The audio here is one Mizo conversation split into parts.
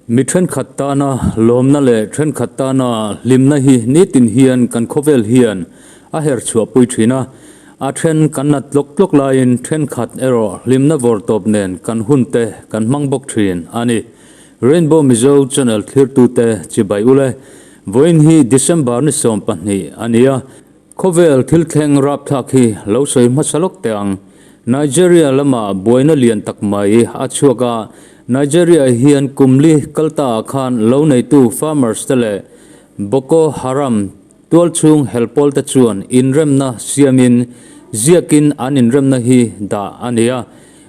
Mi thenkhat tana lawmna leh thenkhat tana hlimna hi nitin hian kan khawvel hian a her chhuahpui thin a. A then kan nat tlawk tlawk laiin thenkhat erawh hlimna vawr tawp nen kan hun te kan hmang bawk thin a ni. Rainbow Mizo channel thlirtute chibai ule. Vawiin hi December ni 12 a ni a. Khawvel thil thleng rapthlak hi lo sawi hmasa lawk teh ang. Nigeria lama buaina lian tak mai a chhuak a, Nigeria hian kum li kal ta ah khan lo neitu farmers te leh Boko Haram tualchhung helpawl te chuan inremna siamin ziakin an inremna hi dah a ni a.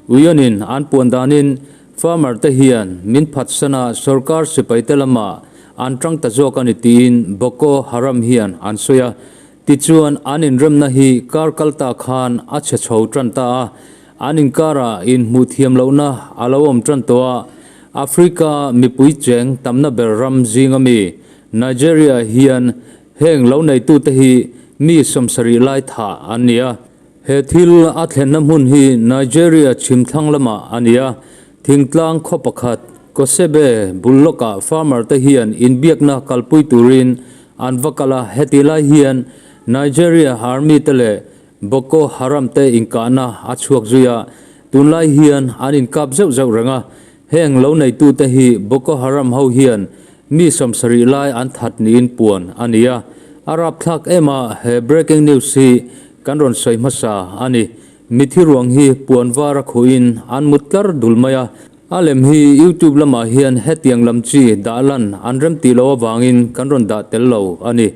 Uionin an puan danin farmer te hian min phatsana sorkar sipaite lama an tang ta zawk a ni tiin Boko Haram hian an sawi a. Tichuan, an inremna hi kar kal ta khan a chhe chho tan ta a, an inkarah inhmuh thiam lohna a lo awm tan tawh a. Africa mipui cheng tamna ber ram zinga mi Nigeria hian heng lo neitute hi mi 70 lai thah an ni a. He thil a thlenna hmun hi Nigeria chhimthlang lamah a ni a, thingtlang khaw pakhat Kosebe bul lawkah farmer te hian inbiakna kalpui turin an va kal a, heti lai hian Nigeria army te leh Boko Haram te inkahna a chhuak zui a, tunlai hian an inkap zeuh zeuh reng a, heng lo neitute hi Boko Haram ho hian mi 70 lai an that niin puan a ni a, a rapthlak em a, he breaking news hi kan rawn sawi hmasa a ni. Mithi ruang hi puan var a khuhin an mut tlar dul mai a. A lem hi YouTube lamah hian hetiang lam chi dah lan an rem tih loh avangin kan rawn dah tel lo a ni.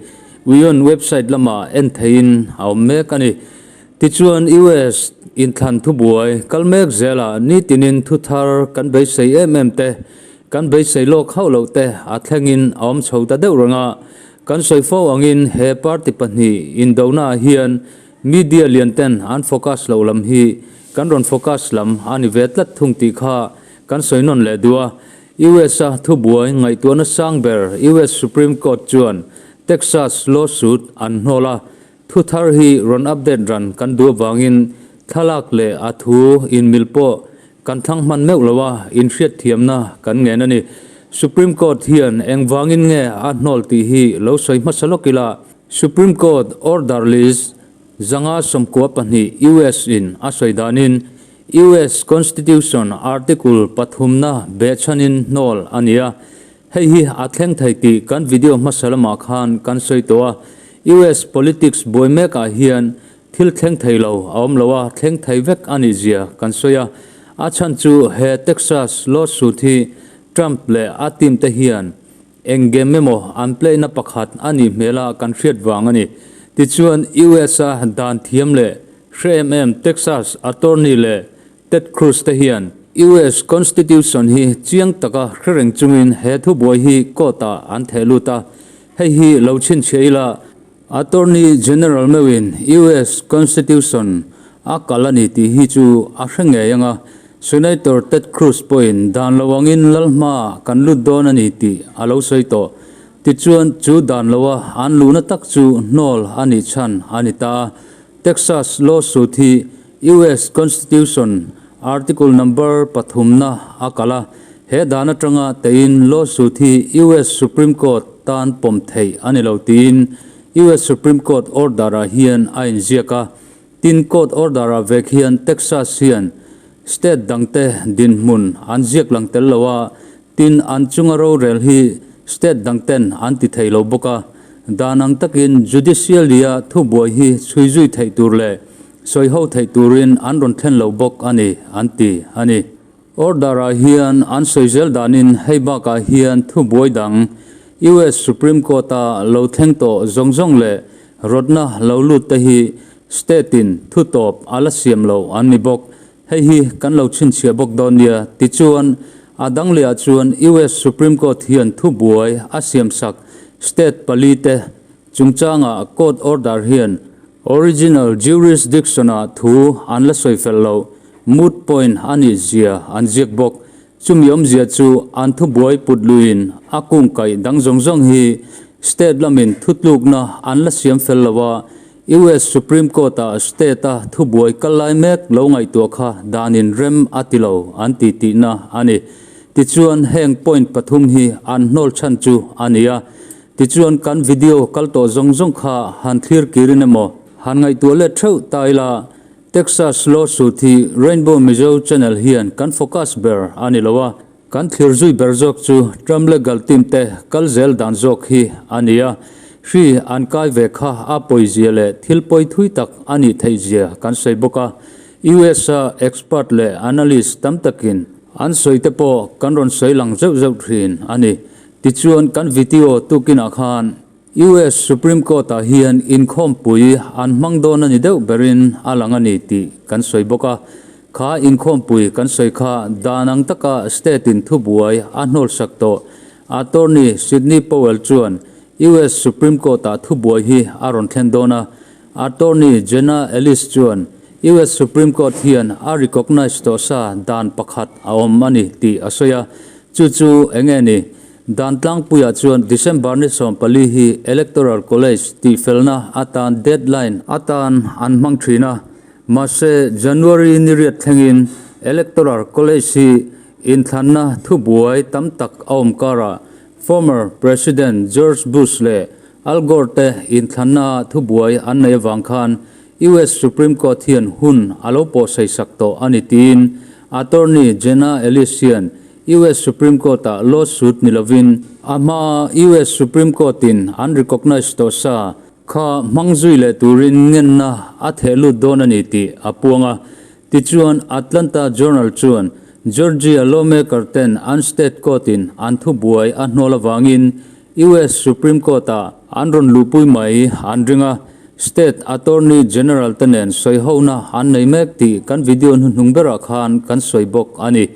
Wion website lamah en theihin a awm mek a ni. Tichuan US inthlan thubuai kal mek zelah nitinin thu thar kan beisei em em te, kan beisei lawk hauh loh te a thlengin a awm chho ta deuh reng a. Kan sawi fo angin he party pahnih indonaah hian Media lian ten an focus loh lam hi kan rawn focus lam a ni ve tlat thung tih kha kan sawi nawn leh duh a. US a thubuai ngaihtuahna sang ber US Supreme Court chuan Texas lawsuit an hnawl a, thu thar hi rawn update ran kan duh avangin thlalak leh a thu inmil pawh kan thlang hman meuh lo a, inhriatthiamna kan ngen a ni. Supreme Court hian engvangin nge a hnawl tih hi lo sawi hmasa lawk ila, Supreme Court Order List 592 US in a sawi danin US Constitution Article pathumna behchhanin hnawl a ni a, hei hi a thleng thei tih kan video hmasa lamah khan kan sawi tawh a. US politics buai mekah hian thil thleng thei lo a awm lo a, thleng thei vek a nih zia kan sawi a. A chhan chu he Texas lawsuit hi Trump leh a team te hian Eng game emaw an play na pakhat a nih hmel a kan hriat vang a ni. Tichuan US a dan thiam leh hre em em Texas attorney leh Ted Cruz te hian US Constitution hi chiang taka hre reng chungin he thubuai hi court ah an theh lut a. Hei hi lo chhinchhiah ila Attorney General meuhin US Constitution a kal a ni tih hi chu a hre ngei ang a, Senator Ted Cruz pawhin dan lo angin lal hmaah kan lut dawn a ni tih a lo sawi tawh. Tichuan, chu dan loa an luhna tak chu hnawl a nih chhan a ni ta a. Texas lawsuit hi US Constitution Article number pathumna a kal a, he dan atanga teiin lawsuit hi US Supreme Court tan pawm theih a ni lo tiin US Supreme Court order-ah hian a inziak a. Tin, court order-ah vek hian Texas hian state dangte dinhmun an ziak lang tel lo a, tin an chunga rorel hi state dangten an ti thei lo bawk a. Dan ang takin judicial-ia thubuai hi chhui zui theih tur leh sawi ho theih turin an rawn thlen lo bawk a ni, an ti a ni. Order-ah hian an sawi zel danin hei bakah hian thubuai dang US Supreme Court-a lo thleng tawh zawng zawng leh rawtna lo lut te hi state-in thu tawp a la siam lo an ni bawk. Hei hi kan lo chhinchhiah bawk dawn nia. Tichuan, a dang lehah chuan US Supreme Court hian thubuai a siamsak state pali te chungchangah court order hian Original jurisdiction-ah thu an la sawi fel loh, moot point a nih zia an ziak bawk. Chumi awmzia chu an thubuai put luiin a kung kaih dang zawng zawng hi state lamin thutlukna an la siam fel lo a, US Supreme Court-ah state-a thubuai kal lai mek lo ngaihtuah kha danin rem a ti lo an ti tihna a ni. Tichuan heng point pathum hi an hnawl chhan chu a ni a. Tichuan kan video kal tawh zawng zawng kha han thlir kirin emaw han ngaihtuah let theuh ta ila, Texas lawsuit hi Rainbow Mizo channel hian kan focus ber a ni lo a. Kan thlir zui ber zawk chu Trump legal team te kal zel dan zawk hi a ni a, hri an kai ve kha a pawizia leh thil pawi thui tak a nih theih zia kan sawi bawk a. US a expert leh analyst tam takin an sawi te pawh kan rawn sawi lang zeuh zeuh thin a ni. Tichuan kan video tukinah khan US Supreme Court ah hian inkhawmpui an hmang dawn a ni deuh berin a lang a ni tih kan sawi bawk a. Kha inkhawmpui kan sawi kha dan ang taka state in thubuai a hnawlsak tawh. Attorney Sidney Powell chuan US Supreme Court ah thubuai hi a rawn thlen dawn a. Attorney Jenna Ellis chuan US Supreme Court hian a recognise tawh sa dan pakhat a awm a ni tih a sawi a. Chu chu enge ni? Dan tlangpuiah chuan December ni 14 hi Electoral College tihfelna atan deadline atan an hmang thin a, mahse January ni riat thlengin Electoral College hi inthlanna thubuai tam tak a awm karah former President George Bush leh Al Gore te inthlanna thubuai an nei avang khan US Supreme Court hian hun a lo pawhsaisak tawh a ni tiin Attorney Jenna Ellis hian US Supreme Court-ah lawsuit ni lovin a hmaa US Supreme Court-in an recognise tawh sa kha hmang zui leh turin ngenna a theh lut dawn a ni tih a puang a. Tichuan, Atlanta Journal chuan Georgia lawmaker ten an state court-in an thubuai a hnawl avangin US Supreme Court-ah an rawn luhpui mai an ring a, State Attorney General te nen sawihona an nei mek tih kan video hnuhnung berah khan kan sawi bawk a ni.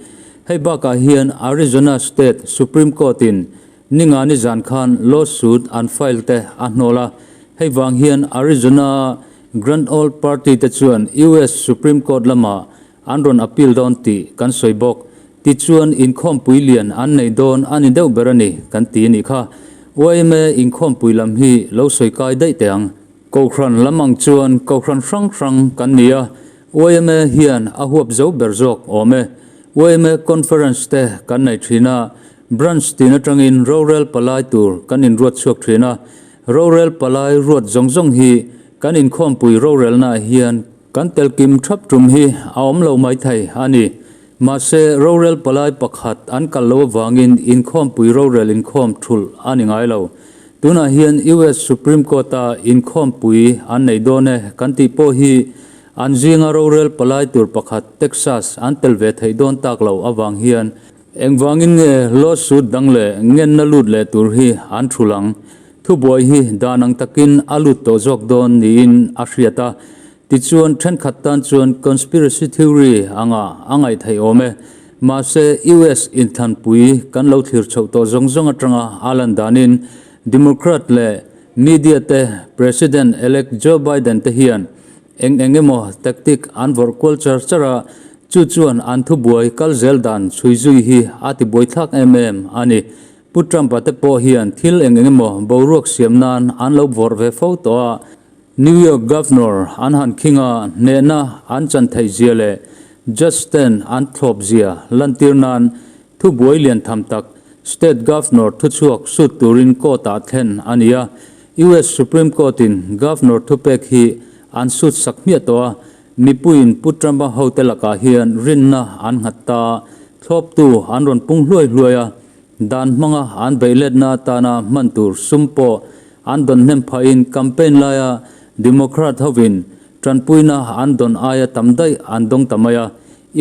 Hei bakah hian Arizona State Supreme Court-in Ningani zan khan lawsuit an file te a hnawl a, hei vang hian Arizona Grand Old Party te chuan US Supreme Court lamah an rawn appeal dawn tih kan sawi bawk. Tichuan inkhawmpui lian an nei dawn a ni deuh ber a ni kan ti a nih kha. Yma inkhawmpui lam hi lo sawi kai daih teh ang. Kohhran lam ang chuan kohhran hrang hrang kan ni a, yma hian a huap zo ber zawk awm e. Yma conference te kan nei thin a, branch tin atangin rorel palai tur kan inruat chhuak thin a. Rorel palai ruat zawng zawng hi kan inkhawmpui rorelnaah hian Kan tel kim thap tum hi a awm lo mai thei a ni. Mahse, rorel palai pakhat an kal lo avangin inkhawmpui rorel inkhawm thulh a ni ngai lo. Tunah hian US Supreme Court-a inkhawmpui an nei dawn e kan tih pawh hi an zinga rorel palai tur pakhat Texas an tel ve theih dawn tak loh avang hian engvangin nge lawsuit dang leh ngenna lut leh tur hi an thulh ang? Thubuai hi dan ang takin a lut tawh zawk dawn niin a hriat a, tichuan thenkhat tan chuan conspiracy theory anga a ngaih theih awm e. Mahse, US inthlanpui kan lo thlir chhoh tawh zawng zawng atanga a lan danin Democrat leh media te President-elect Joe Biden te hian Eng eng emaw tactic an vawrh kual char char a, chu chuan an thubuai kal zel dan chhui zui hi a ti buaithlak em em a ni. Pu Trump-a te pawh hian thil eng eng emaw boruak siam nan an lo vawrh ve fo tawh a, New York Governor an han khing a, hnehna an chan theih zia leh judge ten an thlawp zia lantir nan thubuai lian tham tak State Governor thuchhuak sut turin court-ah thlen a ni a. US Supreme Court-in Governor thupek hi an sut sak hmiah tawh a, mipuiin Pu Trump-a hote lakah hian rinna an nghat ta, thlawptu an rawn pung hluai hluai a, dan hmanga an beihletna atana hman tur sum pawh an dawn hnem phahin campaign laia Democrat hovin tanpuina an dawn aia tam daih an dawng ta mai a.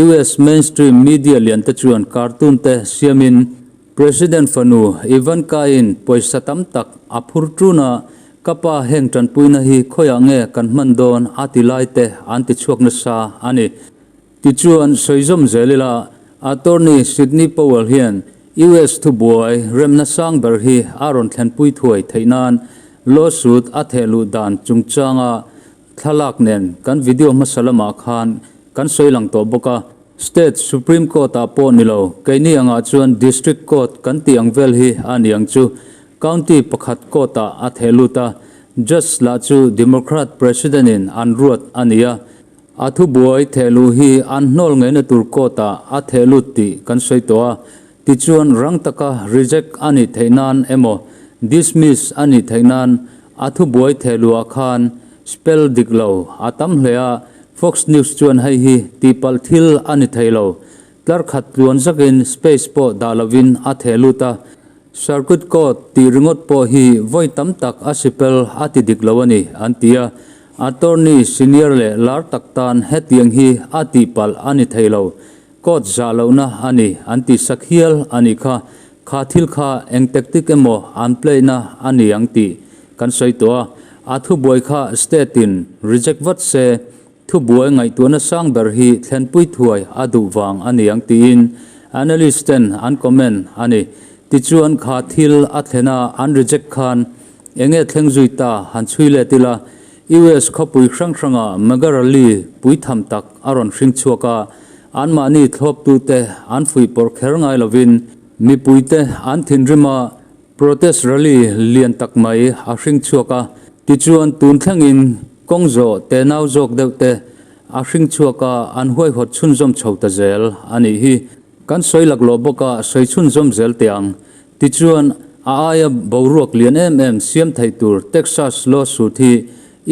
US mainstream media liante chuan cartoon te siamin President fanu Ivanka-in pawisa tam tak a phur ṭun a, Ka pa heng ṭanpuina hi khawiah nge kan hman dawn a ti lai te an ti chhuak nasa a ni. Tichuan, sawi zawm zel ila, Attorney Sidney Powell hian US thubuai remna sang ber hi a rawn thlenpui thuai theih nan lawsuit a thehluh dan chungchanga Thlalak nen kan video hmasa lamah khan kan sawi lang tawh bawk a, State Supreme Court ah pawh ni lo, keini angah chuan District Court kan tih ang vel hi a ni ang chu, County pakhat court ah a theh lut a, Judge lah chu Democrat President in an ruat a ni a, a thubuai theh luh hi an hnawl ngeina tur court ah a theh lut tih kan sawi tawh a. Tichuan rang taka reject a nih theih nan emaw dismiss a nih theih nan a thubuai thehluah khan spell dik lo a tam hle a, Fox News chuan hei hi tihpalh thil a ni thei lo. Tlar khat tluan zakin space pawh dah lovin a theh lut a, Circuit Court tih ringawt pawh hi vawi tam tak a sipel a ti dik lo a ni, an ti a. Attorney senior leh lar tak tan hetiang hi a tihpalh a ni thei lo. Court zah lohna a ni, an ti sak hial a nih kha. Kha thil kha eng tactic emaw an play na a ni ang tih kan sawi tawh a. A thubuai kha state in reject vat se, Thubuai ngaihtuahna sang ber hi thlenpui thuai a duh vang a ni ang tiin analyst ten an comment a ni. Tichuan kha thil a thlen a an reject khan enge thleng zui ta han chhui let ila US khawpui hrang hranga MAGA rally pui tham tak a rawn hring chhuak a, anmahni thlawptute an fuihpawrh kher ngai lovin mipuite an thinrim a, Protest rally lian tak mai a hring chhuak a, tichuan tun thlengin kawng zawh tenau zawk deuh te a hring chhuak a, an huaihawt chhunzawm chho ta zel a nih hi. Kan sawi laklawh bawk a, sawi chhunzawm zel teh ang. Tichuan a aia boruak lian em em siam thei tur Texas lawsuit hi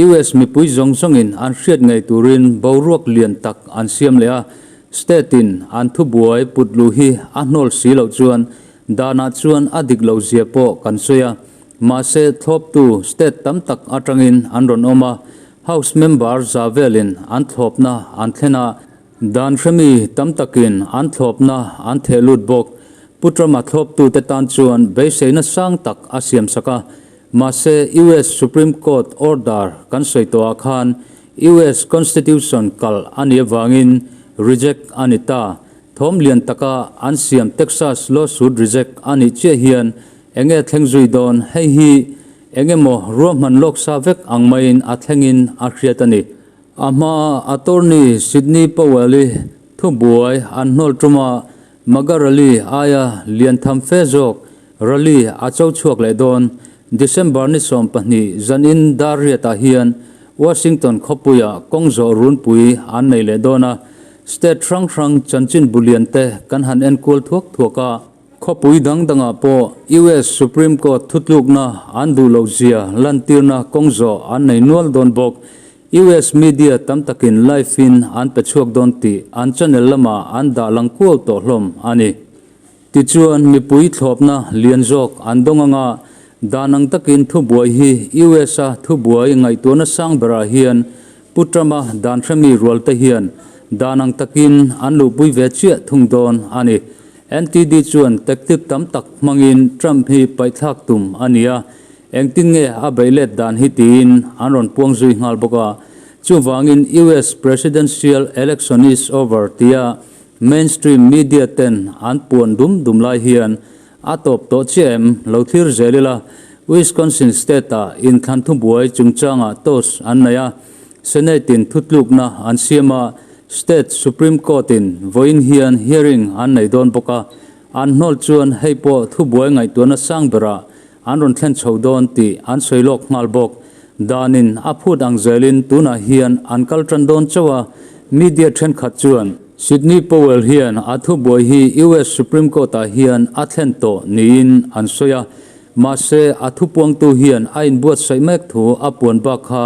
US mipui zawng zawngin an hriat ngei turin boruak lian tak an siam leh a, state in an thubuai put luh hi a hnawl si loh chuan Danah chuan a dik lo zia pawh kan sawi a, mahse thlawptu state tam tak atangin an rawn awm a, House member za velin an thlawpna an thlen a, dan hremi tam takin an thlawpna an theh lut bawk. Pu Trump-a thlawptute tan chuan beiseina sang tak a siamsak a, mahse US Supreme Court order kan sawi tawhah khan US Constitution kalh a nih avangin reject a ni ta. Thawm lian taka an siam Texas lawsuit reject a nih chiah hian enge thleng zui dawn? Hei hi eng emaw ruahman lawk sa vek ang maiin a thlengin a hriat a ni. A hmaa attorney Sidney Powell-i thubuai an hnawl tuma MAGA rally aia lian tham fe zawk rally a cho chhuak leh dawn. December ni 20 zanin dar riatah hian Washington khawpuiah kawng zawh runpui an nei leh dawn a. State hrang hrang chanchin bu lian te kan han en kual thuak thuak a, khawpui dang dangah pawh US Supreme Court thutlukna an duh loh zia lantirna kawng zawh an nei nual dawn bawk. US media tam takin live in an pe chhuak dawn tih an channel lamah an dah lang kuau tawh hlawm a ni. Tichuan mipui thlawpna lian zawk an dawng anga dan ang takin thubuai hi US a thubuai ngaihtuahna sang berah hian Pu Trump-a dan hremi rualte hian dan ang takin an luhpui ve chiah thung dawn a ni. NTD chuan tactic tam tak hmangin Trump hi paihthlak tum a ni a, engtin nge a beih let dan hi tiin an rawn puang zui nghal bawk a. Chuvangin US Presidential election is over tia mainstream media ten an puan dum dum lai hian A tawp tawh chiah em? Lo thlir zel ila, Wisconsin State-ah inthlan thubuai chungchangah toss an nei a, Senate-in thutlukna an siam a, State Supreme Court-in vawiin hian hearing an nei dawn bawk a, an hnawl chuan hei pawh thubuai ngaihtuahna sang berah an rawn thlen chho dawn tih an sawi lawk nghal bawk. Danin a phut ang zelin tunah hian an kal tan dawn chauh a, media thenkhat chuan Sidney Powell hian a thubuai hi US Supreme Court-ah hian a thlen tawh niin an sawi a, mahse a thupuangtu hian a inbuatsaih mek thu a puan bak kha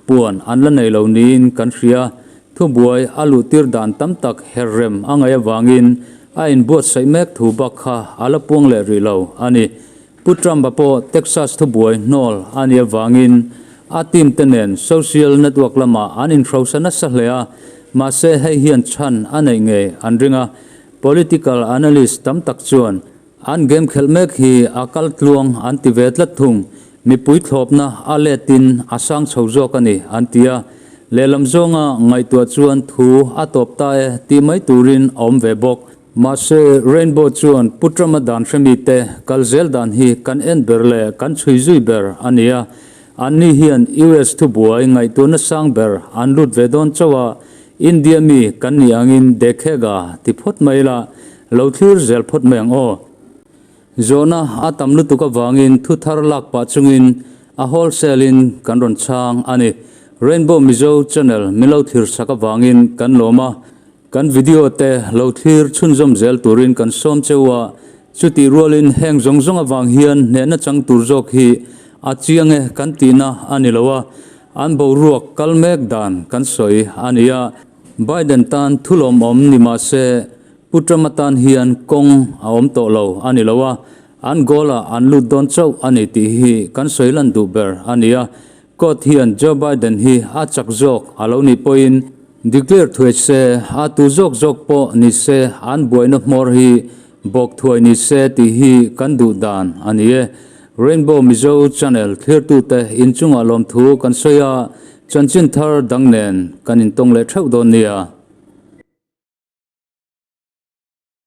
puan an la nei lo niin kan hria. Thubuai a luhtir dan tam tak her rem a ngaih avangin a inbuatsaih mek thu bak kha a la puang leh rih lo a ni. Pu Trump-a pawh Texas thubuai hnawl a nih avangin a team te nen social network lamah an inhrosa nasa hle a, mahse hei hian chhan a neih ngei an ring a. Political analyst tam tak chuan an game khelh mek hi a kal tluang an ti ve tlat thung. Mipui thlawpna a letin a sang chho zawk a ni an ti a, lehlam zawnga ngaihtuah chuan thu a tawp ta e tih mai turin a awm ve bawk. Mahse, Rainbow chuan Pu Trump-a dan hremi te kal zel dan hi kan en ber leh kan chhui zui ber a ni a. Anni hian US thubuai ngaihtuahna sang ber an lut ve dawn chauh a, India mi kan nih angin dekhega ti phawt mai la, lo thlir zel phawt mai ang aw. Zawhna a tam lutuk avangin thu thar lak pah chungin a wholesale in kan rawn chhang a ni. Rainbow Mizo channel min lo thlir sak avangin kan lawm a. Kan video te lo thlir chhunzawm zel turin kan sawm cheu a, chutih rualin heng zawng zawng avang hian hnehna chang tur zawk hi a chiang e kan tihna a ni lo a, an boruak kal mek dan kan sawi a ni a. Biden tan thu lawmawm ni mah se Pu Trump atan hian kawng a awm tawh lo a ni lo a, an goal ah an lut dawn chauh a ni tih hi kan sawi lan duh ber a ni a. Court hian Joe Biden hi a chak zawk a lo nih pawhin declare thuai se, a tu zawk zawk pawh ni se an buaina hmawr hi bawk thuai ni se tih hi kan duh dan a ni e. Rainbow Mizo Channel thlirtute inchungah lawmthu kan sawi a, chanchin thar dang nen kan intawng leh theuh dawn nia.